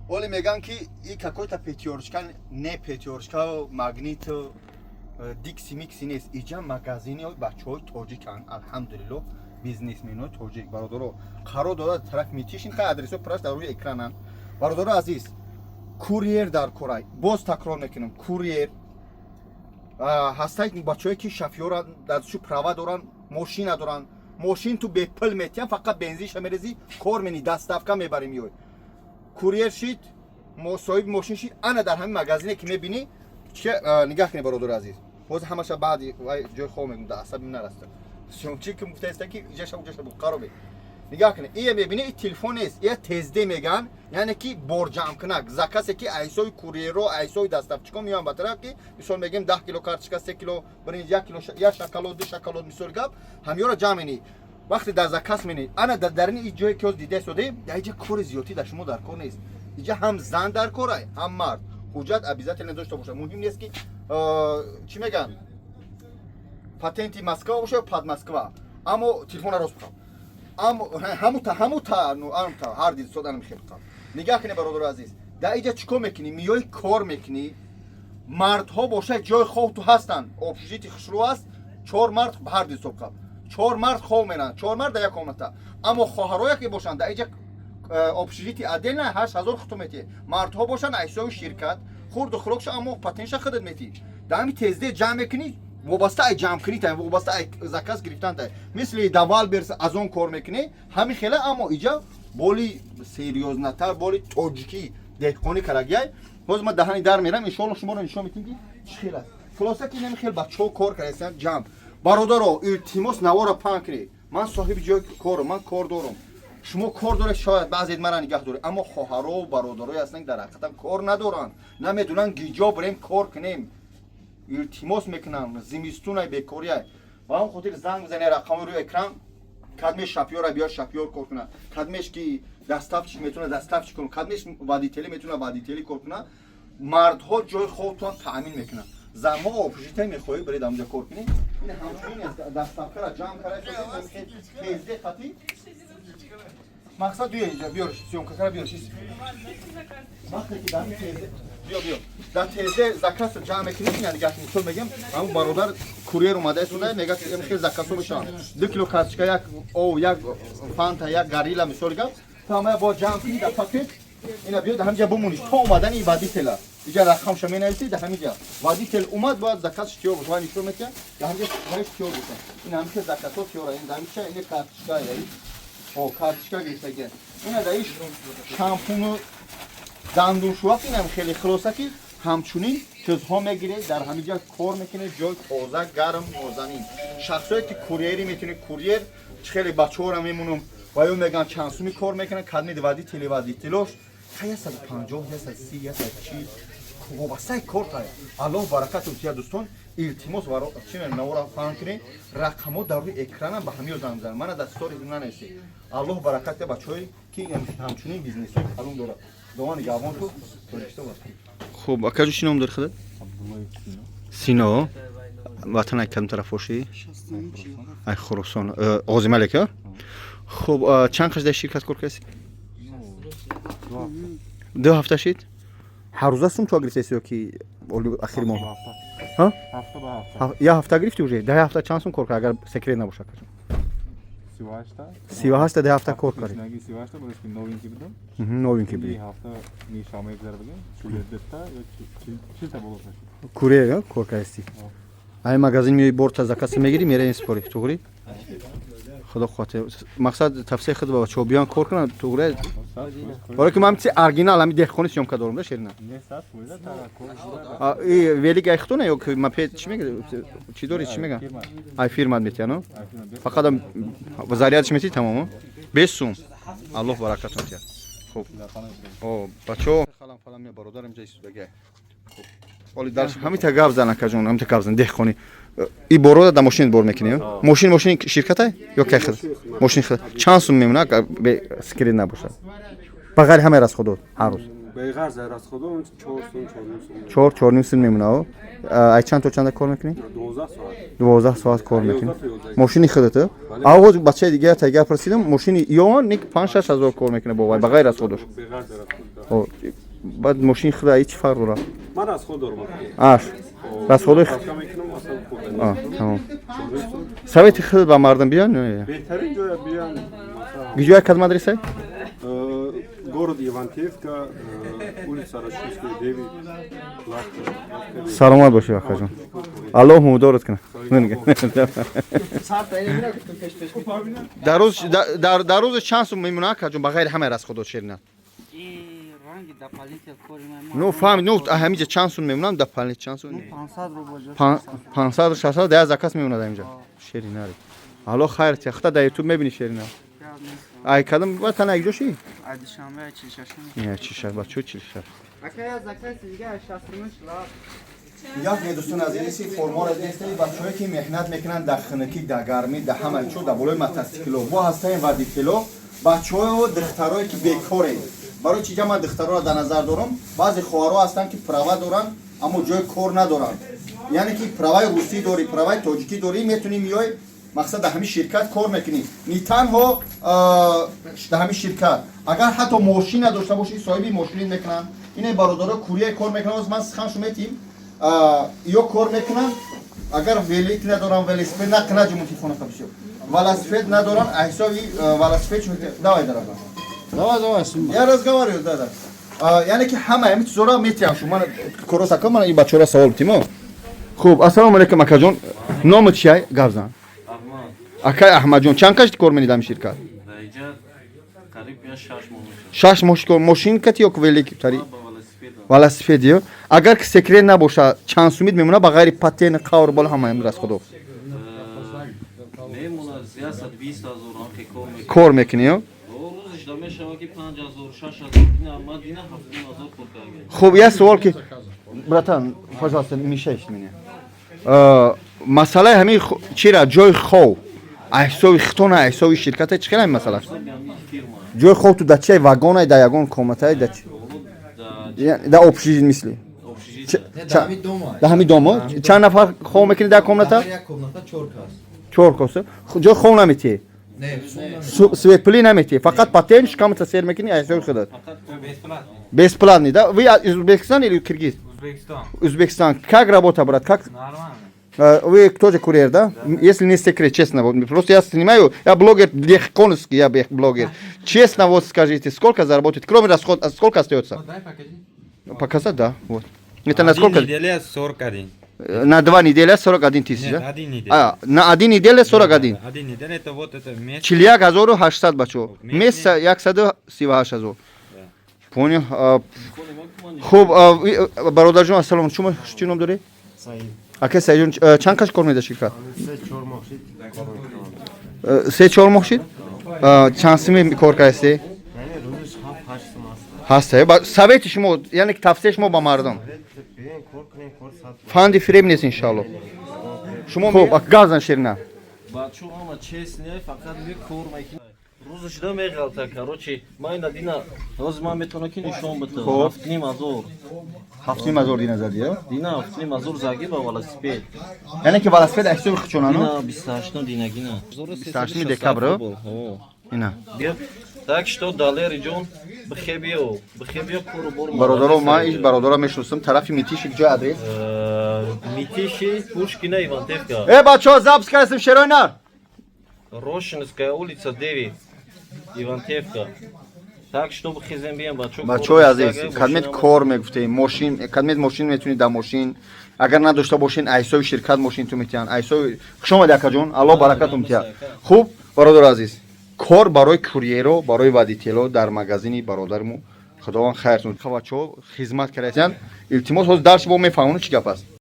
Оли меган, ки и какой-то Пятёрочка, не Пятёрочка, Магнит, Дикси Микси нест. Иҷа магазини бачаҳои тоҷикан, алҳамдулилло, бизнесменои тоҷик, бародаро, қарор дода тараф Мытищин. Ка адресо праш дар рӯи экранан. Бародаро азиз, курьер дар корай. Боз такрор мекунам, курьер ҳастай. Бачаҳое ки шофёра дар шу права доранд, мошина доранд, мошин ту бепул метиҳам, фақат бензинша мерезӣ, кор мени, доставка мебарӣ, миёй. Курьер шид, соҳиби мошин шид. Ана дар ҳамин магазине ки мебинӣ, чи нигаҳ кунед, бародари азиз. Боз ҳамаша баъди вай ҷои хоб мегум, да асабим нараста. Чи ки гуфтаиста, ки иҷаша уҷаша бу қаробе. Нигаҳ кунед, ия мебинӣ, и телефон нест, ия ТСД меган, яъне ки борҷамъкунак, заказе ки айсои курьеро, айсои доставщико меоян ба тараф, ки мисол мегем, 10 кило картошка, 3 кило биринҷ, 1 кило, як шоколад, ду шоколад, мисол гап, ҳамёро ҷамъ менӣ. Вақте дар заказ менӣ, ана дар дарини и ҷое ки ҳоз дида истодаем, дар иҷа кори зиёдтӣ дар шумо дар кор нест. Иҷа ҳам зан дар корай, ҳам мард. Ҳуҷҷат обязательно дошта бошад. Муҳим нест, ки чӣ меган, патенти Москва боша ё под Москва, аммо телефона рост бихаб. Аммо ҳамута ҳамута амта ҳар ди сода намехел бихаб. Нигаҳ кунед, бародари азиз, дар иҷа чӣ кор мекунӣ? Миёи, кор мекунӣ. Мардҳо бошад, ҷои хоб ту ҳастанд, общежитие хушрӯ аст. Чор мард, ҳар ди ҳисоб каб, чор мард хоб меранд, чор мард дар як комната. Аммо хоҳарое ки бошанд, дар иҷа общежитие отдельно, 8000 хуту метиҳ. Мардҳо бошанд, ҳисоби ширкат хурду хӯрокша, аммо патентша худат метиҳ. Дар ҳами ТСД ҷамъ мекунӣ, вобаста ай ҷамъкунӣ та, вобаста ай заказ гирифтан та, мисли да Вайлдберриз, Озон кор мекунӣ, ҳамин хела. Аммо иҷа более серьёзно тар, более тоҷикӣ, деҳқонӣ карагияй. Ҳозир ман даҳани дар мерам, иншоалло, шуморо нишон медиҳем, ки чӣ хел аст. Хулоса, ки инами хел бачаҳо кор кардастанд ҷамъ. Бародаро, илтимос, навора паҳн кунед. Ман соҳиби ҷои корам, ман кор дорам, шумо кор доред, шояд баъзед мара нигаҳ доред, аммо хоҳаро бародарое ҳастанд, дар ҳақиқатан кор надоранд, намедонанд гиҷо бирем, кор кунем. Илтимос мекунам, зимистунай, бекориай. Ба ҳамон хотир занг бизанед, рақами рӯи экран. Кадмеш шофёра биёд, шофёр кор кунад, кадмеш ки доставщик метавона, доставщик кунад, кадмеш водители метавона, водители кор кунад. Мардҳо ҷои хобтон таъмин мекунанд, занҳо общежитие мехоҳӣ, баред ҳамҷа кор кунед. Ин ҳамчунин доставкара ҷамъ карда, ТСД хати мақсад. Биё инҷа, биёр, съёмка кара, биёр. Вақте ки дар ТСД, биё, биё, дар ТСД заказ ҷамъ мекунем, ина дигар мисол мегем, ҳамун бародар курьер омада истода, мега, хел заказҳо мешаванд: 2 кило картошка, як ов, як Фанта, як Горилла, мисол гап. Ту ҳамая бояд ҷамъ кунӣ дар пакет. Ина биё, дар ҳамҷа бумониш то омадани водителя. Иҷа рақамша менависӣ, дар ҳамиҷа водитель омад, бояд заказш тиёр боша ва нишон метиҳад, дар ҳамҷа вайш тиёр боша. Ин ҳамиша заказҳо тиёра. Ин ҳамиша, ина картошка, о, картошка гирифтагия, ина дар иш шампуну дандуншӯяк, инам хеле. Хулоса, ки ҳамчунин чизҳо мегиред, дар ҳамиҷа кор мекунед, ҷои тоза, гарм, нозанин. Шахсое ки курьерӣ метавонед, курьер чи хеле бачаҳоро мемонам ва ё мегӯянд, чанд суми кор мекунанд. Кадми водители, водителош ка 150, 130, 140, вобастаи кор та. Аллоҳ баракату тия. Дӯстон, илтимос, чи навора паҳн кунед, рақамҳо дар рӯи экранам, ба ҳамиё занг бизанед, мана дар сторис нанависед. Аллоҳ баракат тия бачаҳое ки ҳамчунин бизнесҳои калон дорад. Худованд нигаҳбон ту, Тоҷикистон. Хуб, акаҷо, чӣ ном дори худат? Сино. Ватан ай кадом тараф бошӣ? Ай Хуросон. Оғози а? Хуб, чанд қаш дар ширкат кор кардӣ? 2 ҳафта шид. Ҳар рӯза сум чо гирифтаси ё ки ахири моҳ? Ҳафта ба ҳафта. Як ҳафта гирифтӣ уже? Дар ҳафта чанд сум кор кард, агар секрет набошад? 38-та. 38-та дар ҳафта кор кардӣ? Наги 38-та, боз ки новенький будам. Новенький будӣ. Ҳафта мешава мегзара, бигем, 42-та ё 40-та боло шуд. Курьер кор кардисти. Ай магазин меои, борта заказ мегирӣ, мераи, спори, туғри? Худо хоҳад, мақсад, тавсияи худ ба бачаҳо, биён, кор кунанд, туғри? Барои ки ман чи оригинал ҳами деҳқони съёмка дорам да, шерина. Велик ай хутона ё мопед, чӣ мега, чӣ дори, чӣ мега, ай фирмат метиҳа, фақат зарядш метиҳ, тамом, бес сум. Аллоҳ баракатон тиҳад. Хуб, о бачаҳо, халам фалам, бародарам ҷа истодагиай. Оли дальше ҳамита гап зан, акаҷон, ҳамита гап зан. Деҳқонӣ и борро да мошин бор мекунӣ? Мошин, мошини ширкатай ё кай худ мошини худ? Чанд сум мемонад, секрет набошад, ба ғайри ҳамаи расходот, ҳар рӯз? Беғарз расходо 4 сум, 4.5 сум. 4, 4.5 сум мемонад. Ай чанд то чанда кор мекунӣ? 12 соат. 12 соат кор мекунӣ. 11 то 11. Мошини худата? Авоз бачаи дигар тайгар прасидам, мошини ён ник 5, 6 ҳазор кор мекунад бо вай, ба ғайр аз худаш. Беғарз расход. О, баъд мошини худа ҳеч фарқ дорад? Ман расход дорам. Аш расходои Таска мекунам, асал худам. А, тамом. 4.5 сум. Совети худ ба мардум биён? Не. Беҳтарин ҷоя биён. Масалан, Гиҷоя кадом адреса? Город Ивантеевка, улица Рашидская, 9, лавка. Лавка. Саломат бошӣ, акаҷон, Аллоҳ мудорат кунад. Дар рӯз чанд сум мемонад, акаҷон, ба ғайри ҳамаи расходот, шерина? Ранги дополнительно кори. Ну фаҳмид, ну ҳамиҷа чанд сум мемонад, дополнительно чанд сум? 500 рубл. 500, 600 да заказ мемонад ҳамиҷа. Шеринари, алло хайр тия. Хата дар ютуб мебини, шерина. Ай кадом ватан, ай ҷоши? Ай Душанбе, 46. Не, 46, бачо, 46. Ака, я заказ дига 69 лап. Як дӯстон азизи, формаро дидед, бачаҳое ки меҳнат мекунанд дар хунукӣ, дар гармӣ, дар ҳама чо, дар болои мотосикло мо ҳастаем, водитело, бачаҳою духтарое ки бекоред. Барои чи ҷа ман духтароро дар назар дорам? Баъзе хоҳаро ҳастанд, ки права доранд, аммо ҷои кор надоранд. Яъне ки праваи русӣ дорӣ, праваи тоҷикӣ дорӣ, метунӣ миёй, мақсад, дар ҳамин ширкат кор мекунӣ. Не танҳо дар ҳамин ширкат, агар ҳатто мошина дошта бошӣ, соҳиби мошинит мекунанд. Ине бародаро курьер кор мекунанд. Ман суханшо метим, ё кор мекунанд, агар велик надорам, велосипед накунад, ҷуму телефона бисёр велосипед надоранд, ҳисоби велосипед. Давай, дорогой. Давай, давай. Я разговариваю, да. Яъне ки ҳама ҳамин чизоро метиҳам. Шумо ман коросака, ман ин бачаҳоро савол битимо. Хуб, ассалому алайкум, акаҷон, номи чия, гап зан. Акай Аҳмадҷон, чанд кашти кор менид ҳамин ширкат? Даиҷа қариб я 6 моҳ мешавад. 6 моҳ кор. Мошин кати ё велик тари? Ба велосипедам. Велосипедиё. Агар ки секрет набоша, чанд сумид мемонад ба ғайри патент, қавр бол, ҳама ҳамин расходов? Мемонад 120 000 ҳам ки кор мекунӣ. Кор мекунӣ, ё? Рӯзиш да мешавад ки 5000, 6000, дина ма дина 7000 кор кардем. Хуб, як суол ки, братан, пожалуйста, не мешаешь меня. Масъалаи ҳамин чира, ҷои хов ҳисоби хитона, ҳисоби ширката, чӣ хел ҳамин масъала? Ҳисоби ҳамин фирма. Ҷои хов ту дар чиай, вагонай, дар ягон комнатае, дар чи? Боло да. Яъне дар общежитие мисли? Общежитие. Дар ҳамин домо чанд нафар хов мекунӣ дар комната? Як комната чор кас. Чор кас. Ҷои хов наметиҳӣ? Не. Свет, пулӣ наметиҳӣ, фақат патент, шикамата сер мекунӣ ҳисоби худат. Фақат. Бесплатный, да? Вы из Узбекистана или киргиз? Узбекистан. Узбекистан. Как работа, брат, как? Нормально. Вы тоже курьер, да? Если не секрет, честно, вот, просто я снимаю, я блогер, дехконский, я блогер. Честно, вот скажите, сколько заработает, кроме расхода, сколько остается? Ну, дай покажи. Показать, да, вот. Это на сколько? Неделя 41. На 2 недели 41 тысяч, Нет, да? один неделя. А, на один неделя 41. Да, один неделя, это вот это месяц. 41 800, бачо. Месяц. Месяц 138 000. Понял. А, хуб, бародарҷон, ассалому. Шумо чӣ ном доред? Саид. Ака Саидҷон, чанд каш кор меда ширкат? 3-4 моҳ шид. 3-4 моҳ шид? Чанд суми кор кардасте? Яъне рӯзиш 7-8 сум аст. Ҳаста. Совети шумо, яъне ки тавсияи шумо ба мардум? Биёен, кор кунем, кор сад. Фанди фиреб нест, иншалло. Шумо хуб, газан, ширина. Бачо, ҳама честный, фақат ми кор мекунӣ. Рӯзиш да меғалта, короче, ма ина дина ҳозир ман метавонам ки нишон битам. Хоб. 7,5 ҳазор. 7,5 ҳазор дина задӣ, ё? Дина 7,5 ҳазор заги ба велосипед. Яъне ки велосипед ҳисоби хучонано? Дина 28 динагина. 28 декабр, Ҳо. Ина. Так что, Далери ҷон, бихе биё, бихе биё, кору бор. Бародаро, ман иш бародаро мешиносам, тарафи Митиши, ҷои адрес? Митиши, Пушкина, Ивантеевка. Э, бачаҳо, запись кардастем, шерои нар. Рошинская улица 9, Ивантеевка. Так что бихезем, бием, бачо. Бачаҳои азиз, кадмет кор мегуфтем, мошин, кадмет мошин метунед, дар мошин, агар надошта бошин, ҳисоби ширкат мошин ту метиҳанд. Ҳисоби хуш омади, акаҷон, Аллоҳ баракатум тиҳад. Хуб, бародари азиз, кор барои курьеро, барои водитело дар магазини бародарму, Худованд хайртун. Бачаҳо хизмат кардаистанд. Илтимос, ҳозир дар шумо мефаҳмонам, чӣ гап аст.